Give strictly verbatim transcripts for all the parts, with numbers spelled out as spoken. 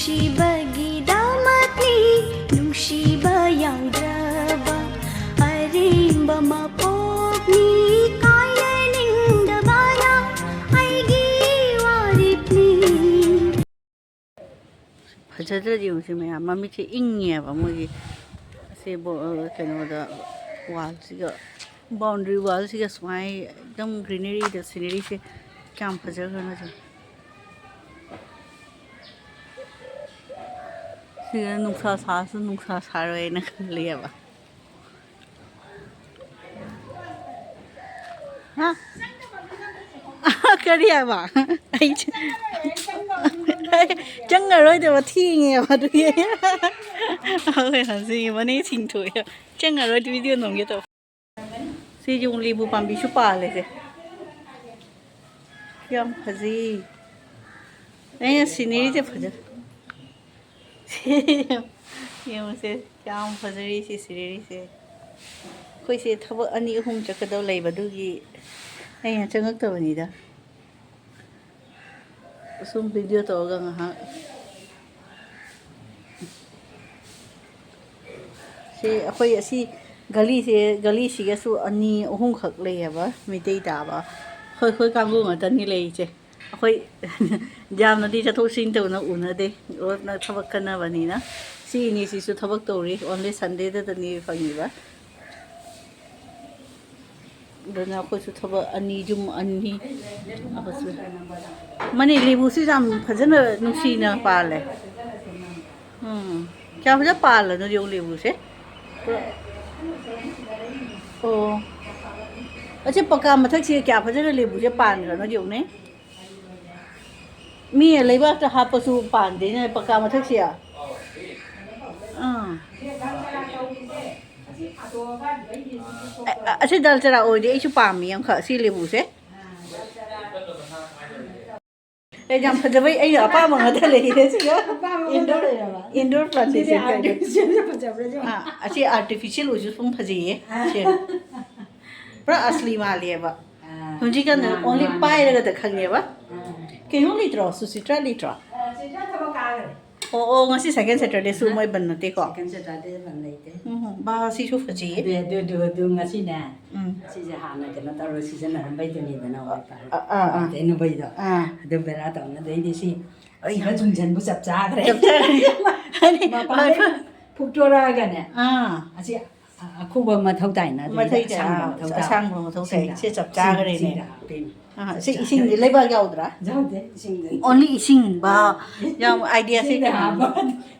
ꯅꯨꯡꯁꯤꯕꯒꯤꯗꯃꯛꯅꯤ, ꯅꯨꯡꯁꯤꯕ ꯌꯥꯎꯗ꯭ꯔꯕ ꯑꯔꯦꯝꯕ ꯃꯄꯣꯛꯅꯤ, ꯀꯥꯏꯅꯅꯤꯡꯗꯕꯅ ꯑꯩꯒꯤ ꯋꯥꯔꯦꯞꯅꯤ꯫ ꯐꯖꯗ꯭ꯔꯗꯤ ꯌꯦꯡꯉꯨꯁꯦ ꯃꯌꯥꯝ, ꯃꯃꯤꯠꯁꯦ ꯏꯪꯉꯦꯕ ꯃꯣꯏꯒꯤ꯫ ꯑꯁꯤ ꯕꯣ-, ꯀꯩꯅꯣꯗ, ꯋꯥꯜꯁꯤꯒ, ꯕꯥꯎꯟꯗ꯭ꯔꯤ ꯋꯥꯜꯁꯤꯒ ꯁꯨꯃꯥꯏ ꯑꯗꯨꯝ ꯒ꯭ꯔꯤꯅꯔꯤꯗ ꯁꯤꯅꯔꯤꯁꯦ ꯀꯌꯥꯝ ꯐꯖꯈ꯭ꯔꯅꯣ ꯁꯦ꯫ ꯁꯤꯗ ꯅꯨꯡꯁꯥ ꯁꯥꯔꯁꯨ ꯅꯨꯡꯁꯥ ꯁꯥꯔꯣꯏꯅ ꯈꯜꯂꯤꯑꯕ꯫ ꯍꯥ? ꯀꯔꯤ ꯍꯥꯏꯕ? ꯑꯩ ꯆ-, ꯑꯩ ꯆꯪꯉꯔꯣꯏꯗꯕ ꯊꯦꯡꯉꯦꯕ ꯑꯗꯨꯒꯤ꯫ ꯑꯩꯈꯣꯏ ꯍꯧꯖꯤꯛ ꯃꯅꯦ ꯁꯤꯡꯊꯣꯛꯑꯦ꯫ ꯆꯪꯉꯔꯣꯏ, ꯚꯤꯗꯤꯑꯣ ꯅꯝꯒꯦ ꯇꯧ꯫ ꯁꯤ ꯌꯣꯡꯂꯤꯕꯨ ꯄꯥꯝꯕꯤꯁꯨ ꯄꯥꯜꯂꯦꯁꯦ꯫ ꯌꯥꯝ ꯐꯖꯩ꯫ ꯑꯩꯅ ꯁꯤꯅꯔꯤꯁꯦ ꯐꯖ-, ꯌꯦꯡꯉꯨꯁꯦ, ꯀꯌꯥꯝ ꯐꯖꯔꯤ ꯁꯤ ꯁꯤꯅꯔꯤꯁꯦ꯫ ꯑꯩꯈꯣꯏꯁꯦ ꯊꯕꯛ ꯑꯅꯤ ꯑꯍꯨꯝ ꯆꯠꯀꯗꯕ ꯂꯩꯕ ꯑꯗꯨꯒꯤ ꯑꯩꯅ ꯆꯪꯉꯛꯇꯕꯅꯤꯗ꯫ ꯑꯁꯨꯝ ꯚꯤꯗꯤꯑꯣ ꯇꯧꯔꯒ ꯉꯥꯏꯍꯥꯛ꯫ ꯁꯤ ꯑꯩꯈꯣꯏ ꯑꯁꯤ ꯒꯂꯤꯁꯦ, ꯒꯂꯤꯁꯤꯒꯁꯨ ꯑꯅꯤ ꯑꯍꯨꯝꯈꯛ ꯂꯩꯌꯦꯕ ꯃꯩꯇꯩ ꯇꯥꯕ꯫ ꯑꯩꯈꯣꯏ, ꯑꯩꯈꯣꯏ ꯀꯥꯡꯕꯨ ꯉꯥꯛꯇꯅꯤ ꯂꯩꯔꯤꯁꯦ꯫ ꯑꯩꯈꯣꯏ ꯌꯥꯝꯅꯗꯤ ꯆꯠꯊꯣꯛ ꯆꯠꯁꯤꯟ ꯇꯧꯅ ꯎꯅꯗꯦ꯫ ꯂꯣꯏꯅ ꯊꯕꯛ ꯀꯟꯅꯕꯅꯤꯅ꯫ ꯁꯤ ꯏꯅꯦꯁꯤꯁꯨ ꯊꯕꯛ ꯇꯧꯔꯤ꯫ Only Sundayꯗꯇꯅꯤ ꯐꯪꯉꯤꯕ꯫ ꯑꯗꯨꯅ ꯑꯩꯈꯣꯏꯁꯨ ꯊꯕꯛ ꯑꯅꯤ, ꯌꯨꯝ ꯑꯅꯤ꯫ ꯑꯩꯈꯣꯏꯁꯨ꯫ ꯃꯅꯤ ꯂꯦꯕꯨꯁꯤ ꯌꯥꯝ ꯐꯖꯅ ꯅꯨꯡꯁꯤꯅ ꯄꯥꯜꯂꯦ꯫ ꯎꯝ꯫ ꯀꯌꯥ ꯐꯖꯅ ꯄꯥꯜꯂꯅꯣ ꯌꯦꯡꯉꯨ ꯂꯦꯕꯨꯁꯦ꯫ ꯄꯨꯔꯥ-, ꯑꯣ꯫ ꯑꯁꯤ ꯄꯀꯥ ꯃꯊꯛꯁꯤ ꯀꯌꯥ ꯐꯖꯅ ꯂꯦꯕꯨꯁꯦ ꯄꯥꯟꯈ꯭ꯔꯅꯣ ꯌꯦꯡꯉꯨꯅꯦ꯫ ꯃꯤ ꯂꯩꯕꯥꯛꯇ ꯍꯥꯞꯄꯁꯨ ꯄꯥꯟꯗꯦꯅꯦ ꯄꯀꯥ ꯃꯊꯛꯁꯦ꯫ ꯑꯥ꯫ ꯑ-, ꯑ-, ꯑꯁꯤ ꯗꯥꯜ ꯆꯔꯥ ꯑꯣꯏꯔꯗꯤ ꯑꯩꯁꯨ ꯄꯥꯝꯃꯤ ꯌꯥꯝꯈꯛ ꯑꯁꯤ ꯂꯦꯕꯨꯁꯦ꯫ ꯑꯦ, ꯌꯥꯝ ꯐꯖꯕꯩ ꯑꯩꯅ ꯑꯄꯥꯝꯕ ꯉꯥꯛꯇ ꯂꯩꯔꯦ ꯁꯤꯒ꯫ ꯑꯄꯥꯝꯕ ꯉꯥꯛꯇ ꯏꯟꯗꯣꯔ, ꯂꯩꯔꯕ? ꯏꯟꯗꯣꯔ ꯁꯤꯗꯤ ꯄ꯭ꯂꯥꯟꯇꯦꯁꯟ ꯀꯩꯗꯣ꯫ ꯑꯥꯔꯇꯤꯐꯤꯁꯤꯌꯦꯜꯁꯨ ꯐꯖꯕ꯭ꯔꯥ ꯌꯦꯡꯉꯣ꯫ ꯑꯥ, ꯑꯁꯤ ꯑꯥꯔꯇꯤꯐꯤꯁꯤꯌꯦꯜ ꯑꯣꯏꯁꯨ ꯁꯨꯝ ꯐꯖꯩꯌꯦ꯫ ꯑꯥ꯫ ꯁꯦ꯫ ꯄꯨꯔꯥ ꯑꯁꯂꯤ ꯃꯥꯜꯂꯦꯕ꯫ ꯑꯥ, ꯍꯧꯖꯤꯛꯀꯥꯟꯗ ꯃꯥꯅꯦ, only ꯃꯥꯅꯦ꯫ ꯄꯥꯏꯔꯒꯗ ꯈꯪꯉꯦꯕ꯫ ꯑꯥ꯫ ꯀꯩꯅꯣ ꯂꯩꯇ꯭ꯔꯣ? ꯁꯨꯆꯤꯇ꯭ꯔꯥ ꯂꯩꯇ꯭ꯔꯣ? ꯑꯥ, ꯁꯨꯆꯤꯇ꯭ꯔꯥ ꯊꯕꯛ ꯀꯥꯈ꯭ꯔꯦ꯫ ꯑꯣ, ꯑꯣ, ꯉꯁꯤ second Saturdayꯁꯨ ꯃꯣꯏ ꯕꯟ ꯅꯠꯇꯦꯀꯣ? Second Saturdday ꯕꯟ ꯂꯩꯇꯦ꯫ ꯎꯝ, ꯕꯥ, ꯁꯤꯁꯨ ꯐꯖꯩꯌꯦ꯫ ꯑꯗꯨ ꯑꯗꯨ ꯑꯗꯨ ꯑꯗꯨ ꯉꯁꯤꯅꯦ꯫ ꯎꯝ꯫ ꯁꯤꯁꯦ ꯍꯥꯟꯅ ꯀꯩꯅꯣ ꯇꯧꯔ ꯁꯤꯖꯤꯟꯅꯔꯝꯕꯩꯗꯨꯅꯤꯗꯅ ꯋꯥꯏꯐꯥꯏ꯫ ꯑ, ꯑ, ꯑ꯫ ꯇꯩꯅꯕꯩꯗꯣ꯫ ꯑꯥ꯫ ꯑꯗꯨ ꯕꯦꯔꯥ ꯇꯧꯅꯗꯩꯗꯤ ꯁꯤ ꯑꯩ ꯁꯤꯒ ꯆꯨꯝꯁꯤꯟꯕꯨ ꯆꯞ ꯆꯥꯈ꯭ꯔꯦ꯫ ꯆꯞ ꯆꯥꯈ꯭ꯔꯦ꯫ ꯍꯥꯏꯗꯤ ꯃꯄꯥꯟꯗꯩ ꯐꯨꯛꯇꯣꯔꯛꯑꯒꯅꯦ꯫ ꯑꯥ꯫ ꯑꯁꯤ ꯑ- ꯑꯈꯨꯕ ꯃꯊꯧ ꯇꯥꯏꯅ ꯑꯗꯩꯗꯤ ꯃꯊꯧ ꯇꯥꯏ, ꯑꯁꯥꯡꯕ ꯑꯥ, ꯃꯊꯧ ꯇꯥꯏ꯫ ꯑꯁꯥꯡꯕ ꯃꯊꯧ ꯇꯥꯏ꯫ ꯁꯤꯗ ꯁꯤ ꯆꯞ ꯏꯁꯤꯡ- ꯆꯥꯈ꯭ꯔꯦꯅꯦ꯫ ꯏꯁꯤꯡꯗ ꯍꯥꯞꯄꯤꯅꯤ꯫ ꯑꯥ, ꯁꯤ ꯏꯁꯤꯡꯗꯤ ꯂꯩꯕꯥꯛ ꯌꯥꯎꯗ꯭ꯔꯥ? ꯌꯥꯎꯗꯦ ꯏꯁꯤꯡꯗ꯫ Only ꯏꯁꯤꯡꯕ꯫ ꯌꯥꯝ idea ꯁꯦ ꯏꯁꯤꯡꯗ ꯀꯩꯅꯣ? ꯍꯥꯞꯄ꯫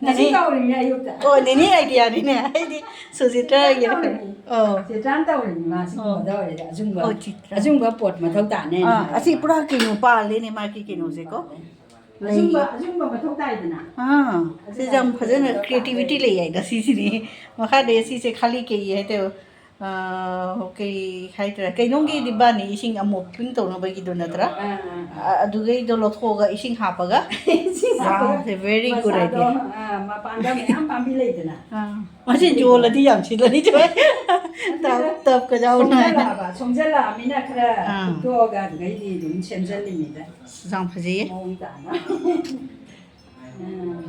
ꯉꯁꯤ ꯅꯦꯅꯦ꯫ ꯇꯧꯔꯤꯅꯦ ꯑꯌꯨꯛꯇ꯫ ꯑꯣ, ꯅꯦꯅꯦ idea ꯅꯤꯅꯦ꯫ ꯑꯩꯗꯤ ꯁꯨꯖꯤꯇ꯭ꯔꯥꯒꯤ꯫ ꯇꯧꯔꯤꯅꯤ꯫ ꯑꯣ꯫ ꯆꯦꯇ꯭ꯔꯥꯟ ꯇꯧꯔꯤꯅꯤ ꯃꯥ ꯁꯤꯒꯨꯝꯕꯗ ꯑꯣ꯫ ꯑꯣꯏꯔꯗꯤ ꯑꯆꯨꯝꯕ ꯑꯣ, ꯆꯤꯇ꯭ꯔꯥ꯫ ꯑꯆꯨꯝꯕ ꯄꯣꯠ ꯃꯊꯧ ꯇꯥꯅꯦ꯫ ꯑꯥ, ꯑꯁꯤ ꯄꯨꯔꯥ ꯀꯩꯅꯣ ꯄꯥꯜꯂꯦꯅꯦ ꯃꯥꯒꯤ ꯀꯩꯅꯣꯁꯦꯀꯣ꯫ ꯑꯆꯨꯝꯕ ꯑꯆꯨꯝꯕ ꯃꯊꯧ ꯇꯥꯏꯗꯅ꯫ ꯑꯥ, ꯁꯤꯁꯦ ꯌꯥꯝ ꯐꯖꯅ creativity ꯂꯩ ꯍꯥꯏꯗ ꯁꯤꯁꯤꯗꯤ꯫ ꯃꯈꯥꯗ ꯁꯤꯁꯦ ꯈꯥꯂꯤ ꯀꯩ ꯍꯥꯏꯗꯣꯏꯔꯣ? ꯑꯥ, ꯀꯩ ꯍꯥꯏꯗꯣꯏꯔꯥ? ꯀꯩꯅꯣꯝꯒꯤ ꯗꯤꯕꯥꯅꯤ ꯏꯁꯤꯡ ꯑꯃꯣꯞ pink ꯇꯧꯅꯕꯒꯤꯗꯣ ꯅꯠꯇ꯭ꯔꯥ? ꯑꯥ, ꯑꯥ꯫ ꯑ- ꯑꯗꯨꯒꯩꯗꯣ ꯂꯧꯊꯣꯛꯑꯒ ꯏꯁꯤꯡ ꯍꯥꯞꯄꯒ꯫ ꯏꯁꯤꯡ ꯍꯥꯞꯄꯒ Wow, very good ꯃꯁꯥꯗꯣ, idea. ꯑꯥ, ꯃꯄꯥꯟꯗ ꯃꯌꯥꯝ ꯄꯥꯝꯕꯤ ꯂꯩꯗꯅ꯫ ꯑꯥ, ꯃꯁꯤ ꯌꯣꯜꯂꯗꯤ ꯌꯥꯝ ꯁꯤꯠꯂꯅꯤ ꯇꯧꯋꯦ꯫ ꯇꯞ ꯇꯞꯀ ꯌꯥꯎꯅ ꯍꯥꯏꯅ꯫ ꯁꯣꯡꯖꯜꯂꯛꯑꯕ ꯁꯣꯡꯖꯜꯂꯛꯑꯃꯤꯅ ꯈꯔ ꯑꯥ꯫ ꯐꯨꯛꯇꯣꯛꯑꯒ ꯑꯗꯨꯗꯩꯗꯤ ꯑꯗꯨꯝ ꯁꯦꯝꯖꯜꯂꯤꯅꯤꯗ꯫ ꯑꯁ, ꯌꯥꯝ ꯐꯖꯩꯌꯦ꯫ ꯃꯑꯣꯡ ꯇꯥꯅ꯫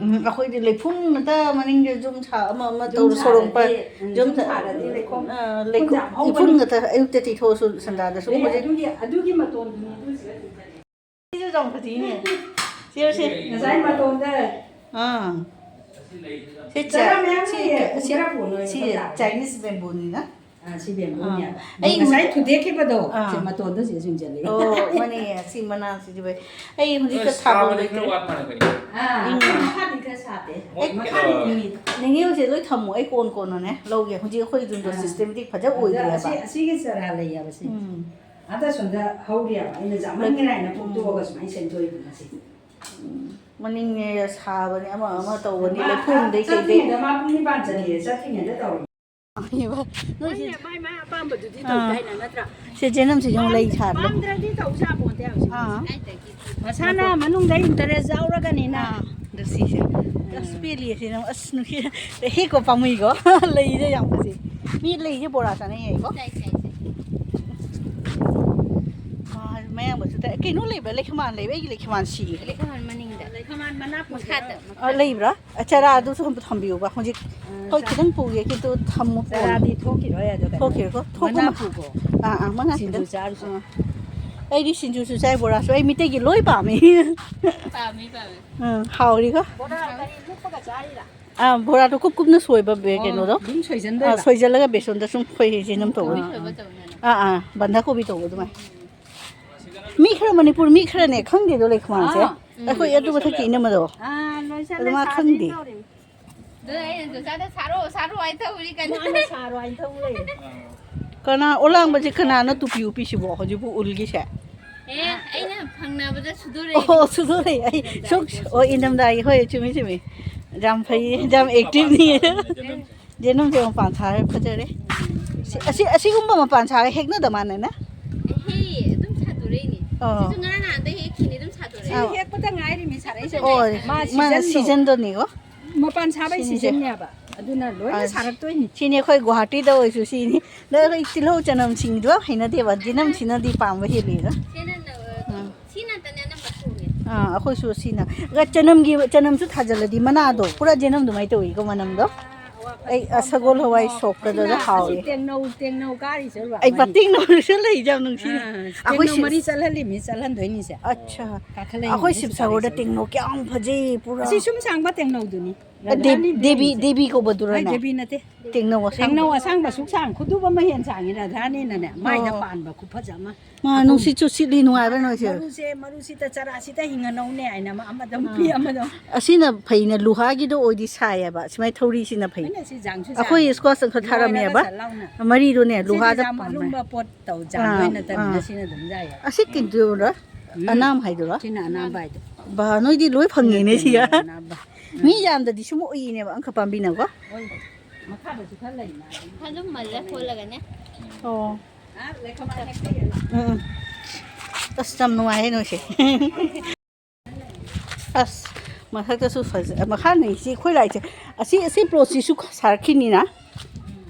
ꯎꯝ, ꯑꯩꯈꯣꯏꯗꯤ ꯂꯩꯐꯨꯟ ꯉꯥꯛꯇ ꯃꯅꯤꯡꯗ ꯌꯨꯝ ꯁꯥ ꯑꯃ ꯑꯃ ꯌꯨꯝ ꯇꯧꯔ ꯁꯣꯔꯣꯛꯄ ꯁꯥꯔꯗꯤ, ꯎꯝ, ꯌꯨꯝ ꯌꯨꯝ ꯁꯥꯔꯗꯤ ꯂꯩꯈꯣꯝ, ꯑ, ꯂꯩꯈꯣꯝ, ꯂꯩꯈꯣꯝ ꯌꯥꯝ ꯍꯧꯕꯅꯤ꯫ ꯏꯐꯨꯟ ꯉꯥꯛꯇ ꯑꯌꯨꯛꯇ ꯇꯩꯊꯣꯛꯑꯁꯨ ꯁꯟꯗꯥꯗ ꯁꯨꯝ ꯑꯗꯩ ꯍꯧꯖꯤꯛ꯫ ꯑꯗꯨꯒꯤ ꯑꯗꯨꯒꯤ ꯃꯇꯣꯟꯗꯨꯅꯤ ꯑꯗꯨꯁꯤꯒ ꯆꯤꯡꯈꯠꯂꯤꯁꯦ꯫ ꯁꯤꯁꯨ ꯌꯥꯝ ꯐꯖꯩꯅꯦ꯫ ꯁꯤꯔꯁꯦ꯫ ꯉꯁꯥꯏ ꯃꯇꯣꯟꯗ ꯑꯥ꯫ ꯁꯤ ꯆꯔꯥ ꯆ- ꯃꯌꯥꯝ ꯁꯤ ꯂꯩꯌꯦ, ꯁꯤ ꯈꯔ ꯄꯨꯔꯣ, ꯁꯤ ꯈꯔ ꯇꯥꯔꯦ꯫ Chinese bamboo ꯅꯤꯅ꯫ ꯑꯥ, ꯁꯤ bamboo ꯑꯥ꯫ ꯅꯦꯕ꯫ ꯑꯩ ꯉꯁꯥꯏ ꯊꯨꯗꯦꯛꯈꯤꯕꯗꯣ, ꯑꯥ꯫ ꯁꯤ ꯃꯇꯣꯟꯗꯣ ꯁꯤꯗ ꯆꯤꯡꯁꯤꯜꯂꯤ꯫ ꯑꯣ, ꯃꯅꯦ, ꯁꯤ ꯃꯅꯥꯁꯤꯗꯤ ꯐꯩ꯫ ꯑꯩ ꯍꯧꯖꯤꯛꯇ ꯁꯥꯕꯗꯤ ꯊꯥꯕ ꯈꯔ ꯋꯥꯠꯄꯅ ꯀꯩꯅꯣ? ꯑꯥ, ꯎꯝ꯫ ꯃꯈꯥꯗꯤ ꯈꯔ ꯁꯥꯗꯦ꯫ ꯃꯣꯏ ꯃꯈꯥꯗꯤ ꯀꯩꯅꯣ ꯏꯪꯉꯤ꯫ ꯅꯤꯅꯦ ꯍꯧꯖꯤꯛ ꯂꯣꯏ ꯊꯝꯃꯣ, ꯑꯩ ꯀꯣꯟ ꯀꯣꯟꯅꯅꯦ ꯂꯧꯒꯦ꯫ ꯍꯧꯖꯤꯛ ꯑꯩꯈꯣꯏ ꯌꯨꯝꯗꯣ ꯑꯥ꯫ systematic ꯐꯖ ꯑꯗ ꯑꯣꯏꯗ꯭ꯔꯦꯕ꯫ ꯑꯁꯤ, ꯑꯁꯤꯒꯤ ꯆꯔꯥ ꯂꯩꯌꯦꯕ ꯁꯤ꯫ ꯎꯝ꯫ ꯑꯗ ꯁꯣꯝꯗ ꯍꯧꯔꯤꯑꯕ꯫ ꯑꯩꯅ ꯆꯥꯃꯟꯈ꯭ꯔꯦ ꯍꯥꯏꯅ ꯐꯨꯛꯇꯣꯛꯑꯒ ꯁꯨꯃꯥꯏꯅ ꯁꯦꯝꯗꯣꯛꯏꯕ ꯉꯁꯤ꯫ ꯎꯝ꯫ ꯃꯅꯤꯡꯅꯦ ꯁꯥꯕꯅꯦ, ꯑꯃ ꯑꯃ ꯇꯧꯕꯅꯤ, ꯃꯥ ꯂꯩꯈꯣꯝꯗꯩ ꯀꯩꯗꯩ꯫ ꯆꯠꯇ꯭ꯔꯤꯉꯩꯗ ꯃꯥ ꯄꯨꯡ ꯅꯤꯄꯥꯟ ꯆꯠꯂꯤꯌꯦ, ꯆꯠꯇ꯭ꯔꯤꯉꯩꯗ ꯇꯧꯔꯤ꯫ ꯅꯣꯏꯁꯦ ꯍꯣꯏꯅꯦ, ꯃꯥꯏ ꯃꯥꯏ ꯑꯄꯥꯝꯕꯗꯨꯗꯤ ꯑꯥ꯫ ꯇꯧ ꯇꯥꯏꯅ ꯅꯠꯇ꯭ꯔꯥ? ꯁꯦ ꯆꯦꯅꯝꯁꯤꯁꯨ ꯑꯃꯨꯛ ꯂꯩ ꯁꯥꯔꯦ꯫ ꯄꯥꯝꯗ꯭ꯔꯗꯤ ꯇꯧ ꯁꯥꯄꯣꯟꯇꯦ ꯍꯧꯖꯤꯛ꯫ ꯑꯥ꯫ ꯃꯁꯥꯅ ꯃꯅꯨꯡꯗ interest ꯌꯥꯎꯔꯒꯅꯤꯅ꯫ ꯑꯥ, ꯑꯗꯨ ꯁꯤꯁꯦ꯫ ꯑꯁ, ꯄꯦꯜꯂꯤꯌꯦ ꯁꯤꯅ꯫ ꯑꯁ, ꯅꯨꯡꯁꯤ꯫ ꯍꯦꯛꯀꯣ ꯄꯥꯝꯃꯨꯏꯀꯣ꯫ ꯂꯩꯁꯦ ꯌꯥꯝ ꯐꯖꯩ꯫ ꯃꯤ ꯂꯩꯁꯦ ꯕꯣꯔꯥ ꯆꯥꯅꯩ ꯍꯥꯏꯀꯣ꯫ ꯆꯥꯏ, ꯆꯥꯏ, ꯆꯥꯏ꯫ ꯃꯥ-, ꯃꯌꯥꯝꯕꯁꯨ ꯇꯥꯏ꯫ ꯀꯩꯅꯣ ꯂꯩꯕ꯭ꯔꯥ? ꯂꯩꯈꯃꯥꯟ ꯂꯩꯕ꯭ꯔꯥ? ꯑꯩꯒꯤ ꯂꯩꯈꯃꯥꯟ ꯁꯤꯈ꯭ꯔꯦ꯫ ꯂꯩꯈꯃꯥꯟ ꯃꯅꯤꯡꯗ꯫ ꯃꯈꯥꯗ꯫ ꯑ, ꯂꯩꯕ꯭ꯔꯥ? ꯑ, ꯆꯔꯥꯗꯨꯁꯨ ꯑꯝꯇ ꯊꯝꯕꯤꯌꯨꯕ꯫ ꯍꯧꯖꯤꯛ ꯑ, ꯑꯩꯈꯣꯏ ꯆꯥ-, ꯈꯤꯇꯪ ꯄꯨꯒꯦ, ꯀꯤꯟꯇꯨ ꯊꯝꯃꯨ꯫ ꯆꯔꯥꯗꯤ ꯊꯣꯛꯈꯤꯔꯣꯏ ꯑꯗꯣ ꯀꯩꯅꯣ꯫ ꯊꯣꯛꯈꯤꯔꯣꯏꯀꯣ? ꯊꯣꯛꯄ ꯃꯅꯥ ꯃ-, ꯄꯨꯒꯣ꯫ ꯑꯥ, ꯑꯥ, ꯃꯅꯥ ꯁꯤꯡꯖꯨ ꯈꯤꯇꯪ꯫ ꯆꯥꯔꯨꯁꯦ꯫ ꯑꯥ꯫ ꯑꯩꯗꯤ ꯁꯤꯡꯖꯨꯁꯨ ꯆꯥꯏ, ꯕꯣꯔꯥꯁꯨ꯫ ꯑꯩ ꯃꯤꯇꯩꯒꯤ ꯂꯣꯏ ꯄꯥꯝꯃꯤ꯫ ꯄꯥꯝꯃꯤ, ꯄꯥꯝꯃꯤ꯫ ꯎꯝ, ꯍꯥꯎꯔꯤꯀꯣ? ꯕꯣꯔꯥ ꯀꯔꯤ ꯂꯨꯞꯄꯒ ꯆꯥꯔꯤꯔꯥ? ꯑꯥ, ꯕꯣꯔꯥꯗꯣ ꯀꯨꯞ ꯀꯨꯞꯅ ꯁꯣꯏꯕ ꯕꯦ-, ꯑꯣ, ꯀꯩꯅꯣꯗꯣ꯫ ꯑꯗꯨꯝ ꯑꯥ, ꯁꯣꯏꯖꯟꯗꯣꯏꯕ? ꯁꯣꯏꯖꯜꯂꯒ ꯕꯦꯁꯣꯟꯗ ꯁꯨꯝ ꯈꯣꯏ ꯁꯣꯏꯖꯤꯟ ꯑꯃ ꯇꯧꯕꯗꯣ꯫ ꯀꯣꯕꯤ ꯁꯣꯏꯕ ꯇꯧꯅꯅ꯫ ꯑꯥ, ꯑꯥ, ꯕꯟꯙ ꯀꯣꯕꯤ ꯇꯧꯕ ꯑꯗꯨꯃꯥꯏꯅ꯫ ꯃꯤ ꯈꯔ ꯃꯅꯤꯄꯨꯔ ꯃꯤ ꯈꯔꯅꯦ ꯈꯪꯗꯦꯗꯣ ꯂꯩꯈꯃꯥꯟꯁꯦ꯫ ꯑꯥ, ꯎꯝ꯫ ꯑꯩꯈꯣꯏ ꯑꯗꯨ ꯃꯊꯛꯀꯤ ꯏꯅꯝꯃꯗꯣ꯫ ꯑꯥ, ꯂꯣꯏꯁꯜꯂꯦ, ꯑꯗꯨ ꯃꯥ ꯁꯥꯗꯣꯏ ꯈꯪꯗꯦ꯫ ꯇꯧꯔꯤ꯫ ꯑꯗꯨ ꯑꯩꯅ ꯆꯥꯗ ꯁꯥꯔꯣ, ꯁꯥꯔꯣ ꯍꯥꯏ ꯇꯧꯔꯤ ꯀꯩꯅꯣ꯫ ꯃꯥꯅ ꯁꯥꯔꯣ ꯍꯥꯏ ꯇꯧ ꯂꯩ꯫ ꯀꯅꯥ ꯑꯣꯂꯥꯡꯕꯁꯦ ꯀꯅꯥꯅ ꯇꯨꯄꯤ ꯎꯞꯄꯤꯁꯤꯕꯣ ꯍꯧꯖꯤꯛꯄꯨ ꯎꯜꯒꯤꯁꯦ? ꯑꯦ, ꯑꯩꯅ ꯐꯪꯅꯕꯗ ꯁꯨꯗꯣꯔꯛꯏꯅꯦ꯫ ꯑꯣ, ꯁꯨꯗꯣꯔꯛꯑꯦ꯫ ꯑꯩ ꯁꯨꯝ, ꯑꯣ, ꯏꯅꯝꯗꯥꯏ, ꯍꯣꯏ, ꯆꯨꯝꯃꯤ, ꯆꯨꯝꯃꯤ꯫ ꯌꯥꯝ ꯐꯩ, ꯌꯥꯝ active ꯅꯤ꯫ ꯖꯦꯅꯝꯁꯦ ꯃꯄꯥꯟ ꯁꯥꯔꯒ ꯐꯖꯔꯦ꯫ ꯁꯤ, ꯑꯁꯤ, ꯑꯁꯤꯒꯨꯝꯕ ꯃꯄꯥꯟ ꯁꯥꯔꯒ ꯍꯦꯛꯅꯗ ꯃꯥꯟꯅꯅ? ꯍꯦ, ꯑꯗꯨꯝ ꯁꯥꯗꯣꯔꯛꯏꯅꯦ꯫ ꯑꯣ꯫ ꯁꯤꯁꯨ ꯉꯔꯥꯡ ꯅꯍꯥꯟꯗꯩ ꯍꯦꯛꯈꯤꯅꯤ, ꯑꯗꯨꯝ ꯁꯥꯗꯣꯔꯛꯏ꯫ ꯁꯤ ꯑꯧ꯫ ꯍꯦꯛꯄꯗ ꯉꯥꯏꯔꯤꯃꯤ ꯁꯥꯔꯛꯏꯁꯦ꯫ ꯑꯣ, ꯃꯥ ꯃꯥ season ꯗꯣ꯫ Season ꯗꯣꯅꯤꯀꯣ꯫ ꯃꯄꯥꯟ ꯁꯥꯕꯩ ꯁꯤꯁꯦ꯫ Season ꯅꯦꯕ꯫ ꯑꯗꯨꯅ ꯂꯣꯏꯅ ꯑꯁ, ꯁꯥꯔꯛꯇꯣꯏꯅꯤ꯫ ꯁꯤꯅꯤ ꯑꯩꯈꯣꯏ ꯒꯨꯋꯥꯍꯥꯇꯤꯗ ꯑꯣꯏꯔꯁꯨ ꯁꯤꯅꯤ꯫ ꯑꯗꯣ ꯑꯩꯈꯣꯏ ꯇꯤꯜꯍꯧ ꯆꯅꯝ ꯁꯤꯡꯗꯣ ꯍꯩꯅꯗꯦꯕ꯫ ꯖꯦꯅꯝꯁꯤꯅꯗꯤ ꯄꯥꯝꯕ ꯍꯦꯜꯂꯤꯗ꯫ ꯁꯤꯅ, ꯎꯝ꯫ ꯁꯤ ꯉꯥꯛꯇꯅꯦ ꯑꯅꯝꯕ ꯊꯣꯡꯉꯦ꯫ ꯑꯥ, ꯑꯩꯈꯣꯏꯁꯨ ꯁꯤꯅ꯫ ꯑꯗꯨꯒ ꯆꯅꯝꯒꯤ, ꯆꯅꯝꯁꯨ ꯊꯥꯖꯤꯜꯂꯗꯤ ꯃꯅꯥꯗꯣ ꯄꯨꯔꯥ ꯖꯦꯅꯝ ꯑꯗꯨꯃꯥꯏꯅ ꯇꯧꯋꯤꯀꯣ ꯃꯅꯝꯗꯣ꯫ ꯑꯩ, ꯑ, ꯁꯒꯣꯜ ꯍꯋꯥꯏ ꯁꯣꯛꯇꯗꯅ ꯁꯤꯅ ꯍꯥꯎꯋꯦ꯫ ꯑꯁꯤ ꯇꯦꯡꯅꯧ, ꯇꯦꯡꯅꯧ ꯀꯥꯔꯤꯁꯦ ꯎꯔꯕ? ꯑꯩ ꯃꯔꯤ꯫ ꯇꯦꯡꯅꯧꯁꯨ ꯂꯩ ꯌꯥꯝ ꯅꯨꯡꯁꯤ꯫ ꯑꯥ, ꯑꯩꯈꯣꯏ ꯇꯦꯡꯅꯧ ꯁꯤ-, ꯃꯔꯤ ꯆꯠꯍꯜꯂꯤꯃꯤ, ꯆꯠꯍꯟꯗꯣꯏꯅꯤꯁꯦ꯫ ꯑꯠꯁꯥ꯫ ꯀꯥꯈꯠꯂꯛꯏꯅꯤ ꯑꯩꯈꯣꯏ ꯁꯤꯕꯁꯥꯒꯔꯗ ꯁꯤꯗꯩꯁꯤꯗ꯫ ꯇꯦꯡꯅꯧ ꯀꯌꯥꯝ ꯐꯖꯩ ꯄꯨꯔꯥ꯫ ꯑꯁꯤ ꯁꯨꯝ ꯁꯥꯡꯕ ꯇꯦꯡꯅꯧꯗꯨꯅꯤ꯫ ꯑ, ꯗꯦ-, ꯔꯥꯙꯥꯅꯤ ꯗꯦꯕꯤ, ꯕꯦꯝꯁꯦ꯫ ꯗꯦꯕꯤ ꯀꯧꯕꯗꯨꯔꯅꯦ? ꯑꯩ ꯗꯦꯕꯤ ꯅꯠꯇꯦ꯫ ꯇꯦꯡꯅꯧ ꯑꯁꯥꯡꯕ꯫ ꯇꯦꯡꯅꯧ ꯑꯁꯥꯡꯕ ꯁꯨꯛ ꯁꯥꯡ ꯈꯨꯗꯨꯞ ꯑꯃ ꯍꯦꯟ ꯁꯥꯡꯉꯤ ꯔꯥꯙꯥꯅꯤꯅꯅꯦ꯫ ꯃꯥꯏꯗ ꯑꯣ꯫ ꯄꯥꯟꯕ ꯈꯨꯐꯖ ꯑꯃ꯫ ꯃꯥ ꯑꯄꯨꯟ-, ꯅꯨꯡꯁꯤꯠꯁꯨ ꯁꯤꯠꯂꯤ ꯅꯨꯡꯉꯥꯏꯕ ꯅꯣꯏꯁꯦ꯫ ꯃꯔꯨꯁꯦ, ꯃꯔꯨꯁꯤꯗ ꯆꯔꯥꯁꯤꯗ ꯍꯤꯡꯉꯅꯧꯅꯦ ꯍꯥꯏꯅ ꯑꯃ, ꯑꯃꯗ ꯑꯃꯨꯛ ꯑꯥ꯫ ꯄꯤ, ꯑꯃꯗ ꯑꯃꯨꯛ꯫ ꯑꯁꯤꯅ ꯐꯩꯅ ꯂꯨꯍꯥꯒꯤꯗꯣ ꯑꯣꯏꯗꯤ ꯁꯥꯏꯌꯦꯕ꯫ ꯁꯨꯃꯥꯏꯅ ꯊꯧꯔꯤꯁꯤꯅ ꯐꯩ꯫ ꯑꯩꯅ ꯁꯤ ꯖꯥꯡꯁꯨ ꯑꯩꯈꯣꯏ ꯖꯥꯡ꯫ Squash ꯑꯃꯈꯛ ꯂꯣꯏꯔꯒ ꯊꯥꯔꯝꯃꯦꯕ꯫ ꯆꯠ ꯂꯥꯎꯅ꯫ ꯃꯔꯤꯗꯨꯅꯦ ꯁꯤꯗꯤ ꯂꯨꯍꯥꯗ ꯌꯥꯝ ꯄꯥꯝꯃꯦ꯫ ꯑꯂꯨꯝꯕ ꯄꯣꯠ ꯇꯧ, ꯖꯥꯝ ꯑꯥ, ꯑꯣꯏꯅ ꯇꯧꯔꯤꯅ ꯑꯥ꯫ ꯁꯤꯅ ꯑꯗꯨꯝ ꯌꯥꯏꯌꯦ꯫ ꯑꯁꯤ ꯀꯤꯟꯗꯨꯔ? ꯎꯝ꯫ ꯑꯅꯥꯝ ꯍꯥꯏꯗꯨꯔ? ꯁꯤꯅ ꯑꯅꯥꯝꯕ ꯍꯥꯏꯗꯣ꯫ ꯕꯥ, ꯅꯣꯏꯗꯤ ꯂꯣꯏ ꯐꯪꯉꯦꯅꯦ ꯁꯤꯒ꯫ ꯑꯅꯥꯝꯕ꯫ ꯃꯤ ꯌꯥꯝꯗꯗꯤ ꯁꯨꯝ ꯎꯏꯅꯦꯕ ꯑꯪꯈ ꯄꯥꯝꯕꯤꯅꯀꯣ꯫ ꯍꯣꯏ꯫ ꯃꯈꯥꯗꯁꯨ ꯈꯔ ꯂꯩ ꯃꯥꯜꯂꯦ꯫ ꯑꯗꯨꯝ ꯃꯜꯂ ꯈꯣꯠꯂꯒꯅꯦ꯫ ꯑꯣ꯫ ꯑꯥ, ꯂꯩꯈꯣꯝ ꯃꯥꯜꯂꯦ꯫ ꯎꯝ, ꯎꯝ꯫ ꯑꯁ, ꯌꯥꯝ ꯅꯨꯡꯉꯥꯏꯌꯦ ꯅꯣꯏꯁꯦ꯫ ꯑꯁ, ꯃꯊꯛꯇꯁꯨ ꯐꯖ-, ꯃꯈꯥ ꯅꯩꯁꯤ ꯑꯩꯈꯣꯏ ꯂꯥꯏꯁꯦ꯫ ꯑꯁꯤ, ꯑꯁꯤ plotꯁꯤꯁꯨ ꯁꯥꯔꯛꯈꯤꯅꯤꯅ꯫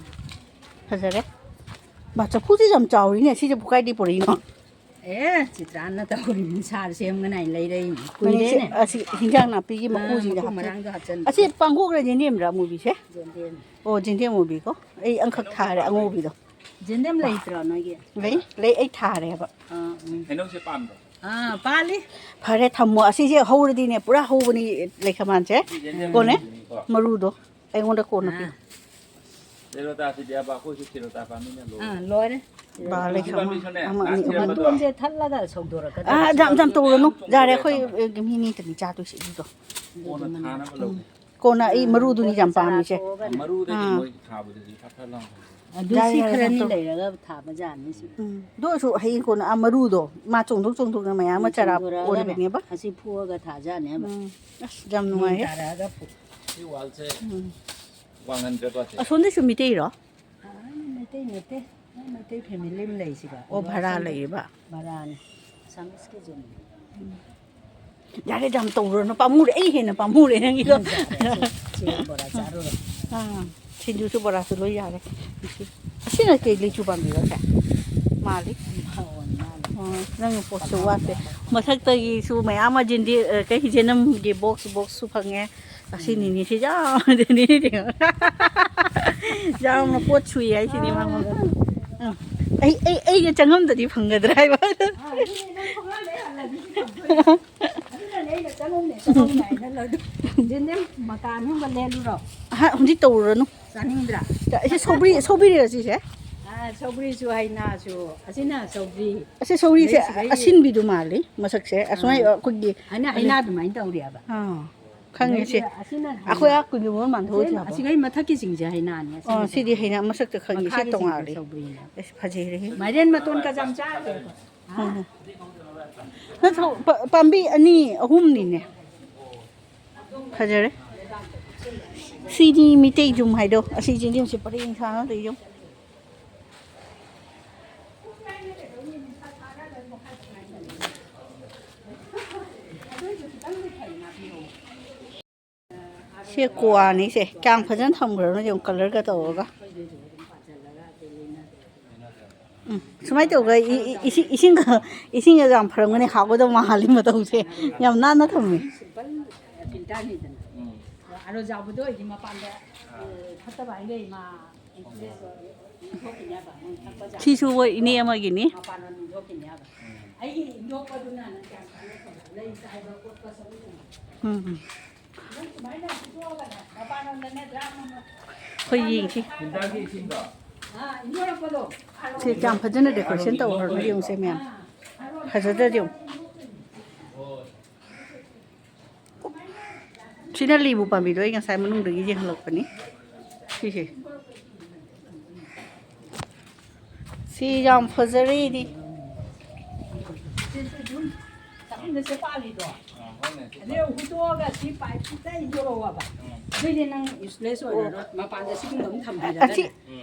ꯐꯖꯔꯦ꯫ ꯃꯥ, ꯆꯐꯨꯁꯦ ꯌꯥꯝ ꯆꯥꯎꯔꯤꯅꯦ꯫ ꯁꯤꯁꯦ ꯄꯨꯈꯥꯏꯗꯤ ꯄꯨꯔꯛꯏꯅꯣ? ꯑꯦ, ꯆꯤꯇ꯭ꯔꯥꯟꯅ ꯇꯧꯔꯤꯕꯅꯤ, ꯁꯥꯔ ꯁꯦꯝꯒꯅꯤ ꯍꯥꯏꯅ ꯂꯩꯔꯛꯏꯅꯤ꯫ ꯃꯅꯤꯁꯦ ꯀꯨꯏꯔꯦꯅꯦ꯫ ꯑꯁꯤ ꯍꯤꯟꯖꯥꯡ ꯅꯥꯄꯤꯒꯤ ꯑꯥ, ꯃꯀꯨꯁꯤꯡꯁꯦ ꯃꯀꯨ ꯍꯥꯞꯆꯤꯜ-, ꯃꯔꯥꯡꯗꯣ ꯍꯥꯞꯆꯤꯜꯂꯣ꯫ ꯑꯁꯤ ꯄꯥꯡꯈꯣꯛꯂ ꯌꯦꯟꯗꯦꯝꯔ ꯑꯃꯨꯕꯤꯁꯦ? ꯌꯦꯟꯗꯦꯝ꯫ ꯑꯣ, ꯌꯦꯟꯗꯦꯝ ꯑꯃꯨꯕꯤꯀꯣ꯫ ꯑꯩ ꯑꯃꯈꯛ ꯊꯥꯔꯦ ꯑꯉꯧꯕꯤꯗꯣ꯫ ꯌꯦꯟꯗꯦꯝ ꯂꯩꯇ꯭ꯔꯣ ꯅꯣꯏꯒꯤ? ꯂꯩ, ꯂꯩ, ꯑꯩ ꯊꯥꯔꯦꯕ꯫ ꯑꯥ, ꯎꯝ꯫ ꯍꯩꯅꯧꯁꯦ ꯄꯥꯟꯕ꯭ꯔꯣ? ꯑꯥ, ꯄꯥꯜꯂꯤ꯫ ꯐꯔꯦ, ꯊꯝꯃꯣ꯫ ꯑꯁꯤꯁꯦ ꯍꯧꯔꯗꯤꯅꯦ, ꯄꯨꯔꯥ ꯍꯧꯕꯅꯤ ꯂꯩꯈꯃꯥꯟꯁꯦ꯫ ꯌꯦꯟꯗꯦꯝ ꯀꯣꯟꯅꯦ? ꯑꯃꯨꯕꯤꯅꯤꯀꯣ꯫ ꯃꯔꯨꯗꯣ ꯑꯩꯉꯣꯟꯗ ꯀꯣꯟꯅ ꯄꯤꯌꯨ꯫ ꯑꯥ꯫ ꯇꯦꯔꯣꯇꯥꯁꯤꯗꯤ ꯑꯕ ꯑꯩꯈꯣꯏꯁꯨ ꯇꯦꯔꯣꯇꯥ ꯄꯥꯝꯃꯤꯅ ꯂꯣꯏꯔꯦ꯫ ꯑꯥ, ꯂꯣꯏꯔꯦ꯫ ꯕꯥ, ꯂꯩꯈꯥꯝ ꯄꯥꯝꯕꯤꯁꯨꯅꯦ, ꯑꯃ, ꯑꯅꯤ, ꯂꯥꯁ ꯏꯌꯔ ꯑꯍꯨꯝ꯫ ꯃꯇꯣꯟꯁꯦ ꯊꯠꯂꯒ ꯁꯧꯗꯣꯔꯛꯀꯗꯕ꯫ ꯑꯥ, ꯌꯥꯝ, ꯌꯥꯝ ꯇꯧꯔꯅꯨ꯫ ꯌꯥꯔꯦ, ꯑꯩꯈꯣꯏ, ꯑꯦ, ꯃꯤ ꯑꯅꯤꯇꯅꯤ ꯆꯥꯗꯣꯏꯁꯦ ꯑꯗꯨꯗꯣ꯫ ꯀꯣꯟꯅ ꯊꯥꯅꯕ ꯂꯧꯒꯦ꯫ ꯀꯣꯟꯅ ꯑꯩ ꯃꯔꯨꯗꯨꯅꯤ ꯌꯥꯝ ꯄꯥꯝꯃꯤꯁꯦ꯫ ꯃꯔꯨꯗꯒꯤ ꯑꯥ꯫ ꯃꯣꯏ ꯊꯥꯕꯗꯨꯗꯤ ꯐꯠ ꯐꯠ ꯂꯥꯎ꯫ ꯑꯗꯨ ꯌꯥꯔꯦ, ꯁꯤ ꯌꯥꯔꯦ, ꯈꯔꯅꯤ ꯌꯥꯝ ꯇꯧ-, ꯂꯩꯔꯒ ꯊꯥꯕ ꯖꯥꯠꯅꯤ ꯁꯤ꯫ ꯎꯝ꯫ ꯑꯗꯨ ꯑꯣꯏꯔꯁꯨ ꯍꯌꯦꯡ ꯀꯣꯟꯅ ꯑꯥ ꯃꯔꯨꯗꯣ ꯃꯥ ꯆꯣꯡꯊꯣꯛ ꯆꯣꯡꯊꯣꯛꯅ ꯃꯌꯥꯝ ꯑꯃ ꯆꯔꯥ ꯆꯣꯡꯊꯣꯔꯛꯑꯒꯅꯦ ꯑꯣꯏꯔꯕꯅꯦꯕ꯫ ꯑꯁꯤ ꯐꯨꯛꯑꯒ ꯊꯥꯖꯅꯦꯕ꯫ ꯎꯝ꯫ ꯑꯁ, ꯌꯥꯝ ꯅꯣꯡ ꯅꯨꯡꯉꯥꯏꯌꯦ꯫ ꯇꯥꯔꯛꯑꯒ ꯐꯨ-, ꯁꯤ ꯋꯥꯜꯁꯦ ꯎꯝ꯫ ꯋꯥꯡꯍꯟꯗ꯭ꯔꯕ ꯁꯦ? ꯑꯁꯣꯝꯗꯁꯨ ꯃꯤꯇꯩꯔꯣ? ꯑꯥ, ꯃꯩꯇꯩ ꯅꯠꯇꯦ꯫ ꯃꯣꯏ ꯃꯩꯇꯩ ꯐꯦꯃꯤꯂꯤ ꯑꯃ ꯂꯩ ꯁꯤꯗ꯫ ꯑꯣ, ꯑꯗꯣ ꯚꯔꯥ ꯑꯁꯣꯝꯗ ꯂꯩꯔꯤꯕ? ꯚꯔꯥꯅꯤ꯫ ꯑꯁꯥꯃꯤꯁꯀꯤ ꯌꯨꯝꯅꯤ꯫ ꯌꯥꯔꯦ, ꯌꯥꯝ ꯇꯧꯔꯨꯔꯅꯨ, ꯄꯥꯝꯃꯨꯔꯦ, ꯑꯩ ꯍꯦꯟꯅ ꯄꯥꯝꯃꯨꯔꯦ ꯅꯪꯒꯤꯗꯣ꯫ ꯌꯥꯔꯦ, ꯁꯤ, ꯁꯤ ꯕꯣꯔꯥ ꯆꯥꯔꯨꯔꯣ꯫ ꯑꯥ, ꯁꯤꯡꯖꯨꯁꯨ ꯕꯣꯔꯥꯁꯨ ꯂꯣꯏ ꯌꯥꯔꯦ꯫ ꯑꯁꯤꯅ ꯀꯩ ꯂꯩꯆꯨ ꯄꯥꯝꯕꯤꯔꯣ ꯁꯦ? ꯃꯥꯜꯂꯤ꯫ ꯑꯣ, ꯅꯪ ꯄꯣꯠꯁꯨ ꯋꯥꯠꯇꯦ꯫ ꯃꯊꯛꯇꯒꯤꯁꯨ ꯃꯌꯥꯝ ꯑꯃ ꯖꯤꯟꯗꯤ-, ꯑ, ꯀꯩ ꯖꯦꯅꯝꯒꯤ ꯕꯣꯛꯁ, ꯕꯣꯛꯁꯁꯨ ꯐꯪꯉꯦ꯫ ꯑꯁꯤꯅꯤꯅꯦ, ꯁꯤ ꯌꯥꯝꯅꯅꯤ꯫ ꯌꯥꯝꯅ ꯄꯣꯠ ꯁꯨꯏ ꯍꯥꯏꯁꯤꯅꯤ ꯃꯉꯣꯟꯗ꯫ ꯎꯝ꯫ ꯑꯩ, ꯑꯩ, ꯑꯩꯒ ꯆꯪꯉꯝꯗꯗꯤ ꯐꯪꯒꯗ꯭ꯔꯥ ꯍꯥꯏꯕ꯫ ꯑꯗꯨꯅꯦ, ꯅꯪ ꯊꯣꯡꯒꯥꯟꯗꯩ ꯍꯜꯂꯗꯤ ꯁꯤ ꯐꯪꯗꯣꯏꯅꯦ꯫ ꯑꯗꯨꯅꯅꯦ ꯑꯩꯅ ꯆꯪꯉꯝꯅꯦ, ꯆꯪꯉꯝꯅꯦ ꯍꯥꯏꯅ ꯂꯧꯗꯣ꯫ ꯖꯦꯅꯦꯝ ꯃꯀꯥꯟ ꯍꯨꯝꯕ ꯂꯦꯜꯂꯨꯔꯣ? ꯑꯍ, ꯍꯧꯖꯤꯛ ꯇꯧꯔꯨꯔꯅꯨ꯫ ꯆꯥꯅꯤꯡꯗ꯭ꯔꯥ? ꯁꯤ ꯁꯧꯒ꯭ꯔꯤ, ꯁꯧꯒ꯭ꯔꯤꯔ ꯁꯤꯁꯦ? ꯑꯥ, ꯁꯧꯒ꯭ꯔꯤꯁꯨ ꯍꯩꯅꯥꯁꯨ꯫ ꯑꯁꯤꯅ ꯁꯧꯒ꯭ꯔꯤ꯫ ꯑꯁꯤ ꯁꯧꯒ꯭ꯔꯤꯁꯦ ꯂꯩꯁꯤꯗꯩ-, ꯑꯁꯤꯟꯕꯤꯗꯨ ꯃꯥꯜꯂꯤ, ꯃꯁꯛꯁꯦ꯫ ꯑꯁꯨꯃꯥꯏ ꯑꯥ꯫ ꯑꯩꯈꯣꯏꯒꯤ ꯍꯩꯅꯥ, ꯍꯩꯅꯥ ꯑꯗꯨꯃꯥꯏꯅ ꯇꯧꯔꯤꯑꯕ꯫ ꯑꯥ, ꯈꯪꯉꯦ ꯁꯤ꯫ ꯑꯗꯩꯗꯤ ꯑꯁꯤꯅ ꯑꯩꯈꯣꯏ ꯍꯩꯅꯥ꯫ ꯑꯥ ꯀꯨꯟꯖꯨꯃꯣꯟ ꯃꯥꯟꯊꯣꯛꯑꯣꯏ ꯑꯁꯤ ꯍꯥꯏꯕ꯫ ꯑꯁꯤꯒꯩ ꯃꯊꯛꯀꯤꯁꯤꯡꯁꯦ ꯍꯩꯅꯥꯅꯤ, ꯑꯁꯤꯅ ꯑꯣ, ꯁꯤꯗꯤ ꯇꯣꯉꯥꯟꯅ꯫ ꯍꯩꯅꯥ ꯃꯁꯛꯇ ꯈꯪꯉꯦ, ꯁꯤ ꯃꯈꯥꯒꯤꯁꯤꯡꯁꯦ ꯇꯣꯉꯥꯜꯂꯤ꯫ ꯁꯧꯒ꯭ꯔꯤꯅꯦ꯫ ꯑꯁ, ꯐꯖꯩꯔꯦꯍꯦ꯫ ꯃꯥꯏꯔꯦꯟ ꯃꯇꯣꯟ ꯀꯖꯥꯝ ꯆꯥꯔꯒꯦ꯫ ꯎꯝ꯫ ꯅꯠꯇ꯭ꯔꯣ? ꯄ-, ꯄꯥꯝꯕꯤ ꯑꯅꯤ ꯑꯍꯨꯝꯅꯤꯅꯦ꯫ ꯐꯖꯔꯦ꯫ ꯁꯤꯗꯤ ꯃꯤꯇꯩ ꯌꯨꯝ ꯍꯥꯏꯗꯣ꯫ ꯑꯁꯤ ꯆꯤꯡꯖꯤꯟꯁꯤ ꯄꯔꯦꯡ ꯁꯥꯅ ꯂꯩ ꯌꯨꯝ꯫ ꯁꯤ ꯀ꯭ꯋꯥꯅꯤ ꯁꯦ꯫ ꯀꯌꯥꯝ ꯐꯖꯅ ꯊꯝꯈ꯭ꯔꯕꯅꯣ ꯌꯦꯡꯉꯨ, ꯀꯂꯔꯒ ꯇꯧꯔꯒ꯫ ꯎꯝ, ꯁꯨꯃꯥꯏꯅ ꯇꯧꯔꯒ ꯏ- ꯏ- ꯏꯁꯤꯡ ꯏꯁꯤꯡꯒ ꯏꯁꯤꯡꯒ ꯌꯥꯝ ꯐꯔꯝꯒꯅꯤ, ꯍꯥꯎꯒꯗꯧ ꯃꯥꯜꯂꯤ ꯃꯇꯧꯁꯦ꯫ ꯌꯥꯝ ꯅꯥꯟꯅ ꯊꯝꯃꯤ꯫ ꯁꯤꯝꯄꯜ ꯐꯤꯜꯇꯔꯅꯤꯗꯅ꯫ ꯑꯔꯣ ꯌꯥꯎꯕꯗꯣ ꯑꯩꯗꯤ ꯃꯄꯥꯟꯗ ꯐꯠꯇꯕ ꯍꯥꯏꯅꯩ ꯃꯥ ꯏꯟꯐ꯭ꯂꯨꯌꯦꯟꯁ ꯊꯣꯛꯈꯤꯅꯦꯕ ꯃꯣꯏ ꯊꯛꯄ ꯆꯥꯕ꯫ ꯁꯤꯁꯨ ꯍꯣꯏ ꯏꯅꯦ ꯑꯃꯒꯤꯅꯤ꯫ ꯃꯄꯥꯟ ꯂꯝ ꯊꯣꯛꯈꯤꯅꯦꯕ꯫ ꯑꯩꯒꯤ ꯏꯟꯗꯣꯛꯄꯗꯨꯅ ꯅꯪ ꯀꯌꯥꯝ ꯀꯥꯟꯅ ꯊꯝꯕ ꯂꯩ ꯆꯥꯏꯕ ꯈꯣꯠꯄ ꯆꯠꯂꯨꯗꯅ꯫ ꯎꯝ꯫ ꯑꯩꯈꯣꯏ ꯌꯦꯡꯁꯤ꯫ ꯁꯤ ꯀꯌꯥꯝ ꯐꯖꯅ ꯗꯦꯀꯣꯔꯦꯁꯟ ꯇꯧꯈ꯭ꯔꯕꯅꯣ ꯌꯦꯡꯉꯨꯁꯦ ꯃꯌꯥꯝ꯫ ꯐꯖꯗ꯭ꯔꯗꯤ ꯌꯦꯡꯉꯨ꯫ ꯁꯤꯅ ꯂꯤꯕꯨ ꯄꯥꯝꯕꯤꯗꯣ ꯑꯩ ꯉꯁꯥꯏ ꯃꯅꯨꯡꯗꯒꯤ ꯌꯦꯡꯍꯜꯂꯛꯄꯅꯤ꯫ ꯁꯤꯁꯦ꯫ ꯁꯤ ꯌꯥꯝ ꯐꯖꯔꯤꯅꯤ꯫ ꯆꯥꯛꯈꯨꯝꯗ ꯆꯦ ꯄꯥꯜꯂꯤꯗꯣ꯫ ꯑꯗꯨ ꯍꯨꯠꯇꯣꯛꯑꯒ ꯁꯤ ꯄꯥꯏꯞꯁꯤꯗ ꯏꯟꯊꯣꯔꯛꯑꯣꯕ꯫ ꯑꯗꯨꯏꯗꯤ ꯅꯪ ꯌꯨꯁꯂꯦꯁ ꯑꯣꯏꯔꯔꯣꯏ꯫ ꯃꯄꯥꯟꯗ ꯁꯤꯒꯨꯝꯕ ꯑꯃ ꯊꯝꯕꯤꯔꯒ꯫ ꯑꯁꯤ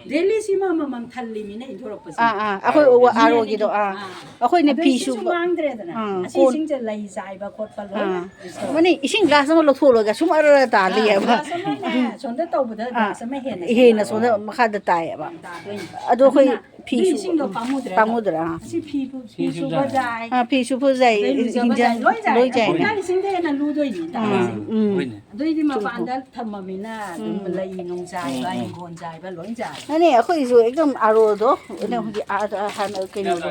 ꯗꯦꯂꯤ ꯁꯤꯃ ꯑꯃꯃꯝ ꯊꯜꯂꯤꯃꯤꯅ ꯏꯟꯊꯣꯔꯛꯄꯁꯦ꯫ ꯑꯥ, ꯑꯥ, ꯑꯩꯈꯣꯏ ꯑꯥꯔ ꯑꯣꯒꯤꯗꯣ, ꯑꯥ꯫ ꯑꯥ꯫ ꯑꯩꯈꯣꯏꯅ ꯑꯗꯣ ꯐꯤ ꯏꯁꯤꯡꯁꯨ ꯁꯨ- ꯃꯥꯡꯗ꯭ꯔꯦꯗꯅ꯫ ꯑꯥ, ꯑꯁꯤ ꯀꯣꯟ- ꯏꯁꯤꯡꯁꯦ ꯂꯩ ꯆꯥꯏꯕ ꯈꯣꯠꯄ ꯂꯣꯏꯅ ꯑꯥ꯫ ꯃꯅꯤ ꯏꯁꯤꯡ ꯒ꯭ꯂꯥꯁ ꯑꯃ ꯂꯧꯊꯣꯛꯂꯒ ꯁꯨꯝ ꯑꯔ ꯇꯥꯜꯂꯤꯑꯕ꯫ ꯒ꯭ꯂꯥꯁ ꯑꯃꯅꯦ, ꯁꯣꯝꯗ ꯇꯧꯕꯗ ꯑꯥ꯫ ꯒ꯭ꯂꯥꯁ ꯑꯃ ꯍꯦꯟꯅ ꯍꯦꯟꯅ ꯆꯠꯂꯦ꯫ ꯁꯣꯝꯗ ꯃꯈꯥꯗ ꯇꯥꯏꯌꯦꯕ꯫ ꯇꯥꯗꯣꯏꯅꯤ꯫ ꯑꯗꯣ ꯑꯩꯈꯣꯏ ꯑꯗꯨꯅ ꯐꯤ ꯑꯗꯨ ꯁꯨ-, ꯏꯁꯤꯡꯗꯣ ꯄꯥꯝꯃꯨꯗ꯭ꯔꯥ? ꯄꯥꯝꯃꯨꯗ꯭ꯔꯥ? ꯑꯥ꯫ ꯑꯁꯤ ꯐꯤ ꯁꯨ-, ꯐꯤ ꯐꯤ ꯁꯨꯕ ꯁꯨꯖꯥꯏ꯫ ꯖꯥꯏ꯫ ꯑꯥ, ꯐꯤ ꯁꯨꯕ ꯖꯥꯏ, ꯑꯗꯩ ꯂꯨꯖꯕ ꯏꯟꯖꯥꯡ ꯖꯥꯏ, ꯂꯣꯏ ꯖꯥꯏ꯫ ꯂꯣꯏ ꯖꯥꯏ꯫ ꯐꯤꯜꯇꯔ ꯏꯁꯤꯡꯗ ꯍꯦꯟꯅ ꯂꯨꯗꯣꯏꯅꯤ ꯑꯥ, ꯇꯥꯔꯤꯁꯦ꯫ ꯎꯝ꯫ ꯍꯣꯏꯅꯦ꯫ ꯑꯗꯨꯏꯗꯤ ꯆꯨꯝꯃꯤ꯫ ꯃꯄꯥꯟꯗ ꯊꯝꯃꯃꯤꯅ ꯑꯗꯨꯝ ꯎꯝ꯫ ꯂꯩ ꯅꯨꯡ ꯆꯥꯏꯕ, ꯎꯝ, ꯎꯝ꯫ ꯍꯤꯡꯒꯣꯜ ꯆꯥꯏꯕ ꯂꯣꯏ ꯆꯥꯏ꯫ ꯃꯥꯅꯦ, ꯑꯩꯈꯣꯏꯁꯨ ꯑꯦꯛꯗꯝ ꯑꯥꯔ ꯑꯣꯗꯣ, ꯑꯗꯨꯅ ꯎꯝ꯫ ꯍꯧꯖꯤꯛ ꯑꯥꯗ ꯍꯥꯟꯅ ꯀꯩꯅꯣꯗꯣ,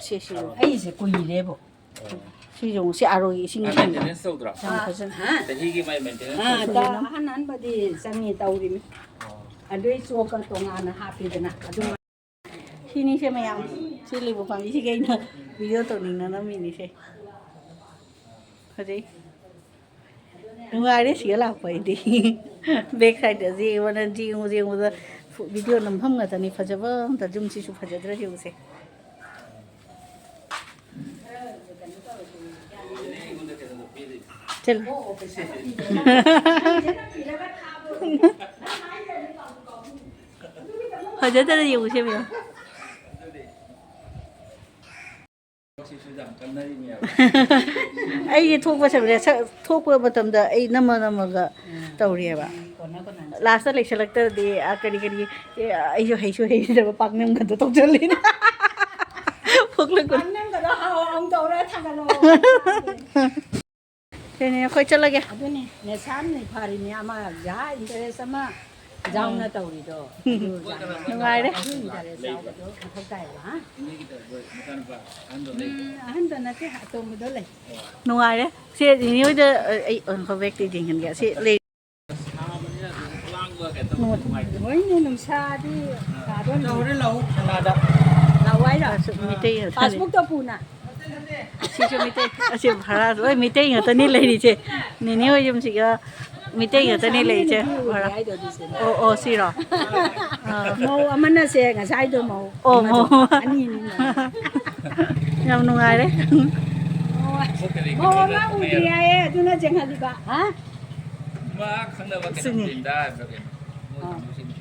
ꯁꯤ, ꯁꯤ꯫ ꯑꯩꯁꯦ ꯀꯨꯏꯔꯦꯕꯣ꯫ ꯁꯤ ꯌꯦꯡꯉꯨ, ꯁꯤ ꯑꯥꯔ ꯑꯣꯒꯤ ꯏꯁꯤꯡ ꯃꯥ ꯊꯝꯕ꯫ ꯃꯦꯟꯇꯦꯅꯦꯟꯁ ꯇꯧꯗ꯭ꯔꯣ? ꯌꯥꯝ ꯐꯖꯅ꯫ ꯍꯥ? ꯆꯍꯤꯒꯤ ꯃꯥꯏ ꯃꯦꯟꯇꯦꯅꯦꯟꯁ ꯑꯥ, ꯇꯧꯗ꯭ꯔꯣ? ꯇ-, ꯑꯍꯟ ꯑꯍꯟꯕꯗꯤ ꯆꯪꯉꯤ ꯇꯧꯔꯤꯃꯤ꯫ ꯑꯗꯨꯏ ꯆꯣꯛꯀ ꯇꯣꯉꯥꯟꯅ ꯍꯥꯞꯄꯤꯗꯅ꯫ ꯑꯗꯨ ꯁꯤꯅꯤꯁꯦ ꯃꯌꯥꯝ, ꯁꯤ ꯂꯩꯕꯨ ꯄꯥꯝꯕꯤꯁꯤꯒꯤ ꯑꯩꯅ ꯚꯤꯗꯤꯑꯣ ꯇꯧꯅꯤꯡꯅ ꯅꯝꯃꯤꯅꯤꯁꯦ꯫ ꯐꯖꯩ꯫ ꯅꯨꯡꯉꯥꯏꯔꯦ ꯁꯤꯒ ꯂꯥꯛꯄ ꯑꯩꯗꯤ꯫ ꯕꯦꯛ ꯁꯥꯏꯗꯁꯤ ꯌꯦꯡꯉꯣ, ꯅꯪ ꯌꯦꯡꯉꯨ, ꯌꯦꯡꯉꯨꯗ ꯚꯤꯗꯤꯑꯣ ꯅꯝꯐꯝ ꯉꯥꯛꯇꯅꯤ꯫ ꯐꯖꯕ ꯑꯝꯇ, ꯌꯨꯝꯁꯤꯁꯨ ꯐꯖꯗ꯭ꯔꯥ ꯌꯦꯡꯉꯨꯁꯦ꯫ ꯆꯠꯂꯣ꯫ ꯐꯖꯗꯔ ꯌꯦꯡꯉꯨꯁꯦ ꯃꯌꯥꯝ꯫ ꯁꯤꯁꯨ ꯌꯥꯝ ꯀꯟꯅꯔꯤꯅꯦꯕ꯫ ꯑꯩꯒꯤ ꯊꯣꯛꯄ ꯁꯛ-, ꯊꯣꯛꯄ ꯃꯇꯝꯗ ꯑꯩ ꯅꯝꯃ ꯅꯝꯃꯒ ꯇꯧꯔꯤꯑꯕ꯫ ꯀꯣꯟꯅ ꯀꯣꯟꯅ꯫ ꯂꯥꯁꯇ ꯂꯩꯁꯜꯂꯛꯇ꯭ꯔꯗꯤ, ꯑ, ꯀꯔꯤ ꯀꯔꯤ, ꯑꯦ, ꯑꯩꯁꯨ ꯍꯩꯁꯨ ꯍꯩꯇꯕ ꯄꯥꯛꯅꯝꯒꯗꯣ ꯇꯧꯁꯜꯂꯤꯅꯦ꯫ ꯄꯣꯛꯂꯛꯄꯗ꯫ ꯄꯥꯛꯅꯝꯒꯗꯣ ꯍꯥꯎ ꯍꯥꯎ ꯇꯧꯔ ꯊꯥꯒꯠꯂꯛꯑꯣ꯫ ꯁꯤꯅꯦ, ꯑꯩꯈꯣꯏ ꯆꯠꯂꯒꯦ꯫ ꯑꯗꯨꯅꯤ, ꯅꯦꯁꯥꯝꯅꯤ ꯐꯔꯤꯅꯤ, ꯑꯃ ꯖꯍꯥ interest ꯑꯃ ꯖꯥꯎꯅ ꯇꯧꯔꯤꯗꯣ꯫ ꯎꯝ꯫ ꯑꯗꯨ ꯖꯥꯎꯅ ꯅꯨꯡꯉꯥꯏꯔꯦ꯫ ꯑꯗꯨ interest ꯌꯥꯎꯕꯗꯣ ꯃꯊꯧ ꯇꯥꯏꯌꯦꯕ, ꯍꯥ? ꯎꯝ, ꯑꯍꯟꯗꯣ ꯅꯠꯇꯦ, ꯑꯇꯣꯝꯕꯗꯣ ꯂꯩ꯫ ꯅꯨꯡꯉꯥꯏꯔꯦ꯫ ꯁꯦ, ꯅꯤꯅꯦ ꯍꯣꯏꯗ, ꯑꯩ, ꯑ, ꯕꯦꯛꯇ ꯌꯦꯡꯍꯟꯒꯦ꯫ ꯁꯤ ꯂꯩ꯫ ꯍꯣꯏꯅꯦ, ꯅꯨꯡꯁꯥꯗꯤ ꯁꯥꯗꯣꯏꯅꯤ꯫ ꯍꯣꯔꯦꯟ ꯂꯥꯛꯑꯣ, ꯁꯅꯥꯗ꯫ ꯂꯥꯛꯑꯣ ꯍꯥꯏꯔꯣ? ꯑꯁ, ꯃꯤꯇꯩ ꯉꯥꯛꯇꯅꯤ꯫ Passbookꯇꯣ ꯄꯨꯅ꯫ ꯁꯤꯁꯨ ꯃꯤꯇꯩ, ꯑꯁꯤ ꯚꯔꯥ ꯂꯣꯏ ꯃꯤꯇꯩ ꯉꯥꯛꯇꯅꯤ ꯂꯩꯔꯤꯁꯦ꯫ ꯅꯦꯅꯦ ꯍꯣꯏ ꯌꯨꯝꯁꯤꯒ ꯃꯤꯇꯩ ꯉꯥꯛꯇꯅꯤ ꯂꯩꯔꯤꯁꯦ, ꯅꯨꯄꯤ ꯎꯔꯦ ꯚꯔꯥ꯫ ꯍꯥꯏꯗꯣ ꯑꯗꯨꯁꯨ꯫ ꯑꯣ, ꯑꯣ, ꯁꯤꯔꯣ? ꯑꯥ꯫ ꯃꯧ ꯑꯃꯅ ꯁꯦ ꯉꯁꯥꯏꯗꯣ ꯃꯧ꯫ ꯑꯣ, ꯑꯃꯗꯣ꯫ ꯃꯧ꯫ ꯑꯅꯤꯅꯤ ꯃꯧ꯫ ꯌꯥꯝ ꯅꯨꯡꯉꯥꯏꯔꯦ꯫ ꯃꯧ ꯑꯃ ꯎꯗ꯭ꯔꯤ ꯍꯥꯏꯌꯦ, ꯑꯗꯨꯅ ꯆꯦꯟꯍꯜꯂꯤꯕ꯫ ꯍꯥ? ꯃꯥ ꯈꯪꯅꯕ ꯀꯩꯅꯣ ꯁꯤꯅꯤ꯫ ꯕ꯭ꯔꯤꯟꯗꯥ ꯍꯥꯏꯕ꯭ꯔꯥ ꯀꯩꯅꯣ? ꯃꯣꯏ ꯑꯥ꯫ ꯀꯥꯡꯕꯨꯁꯤꯡꯗꯣ꯫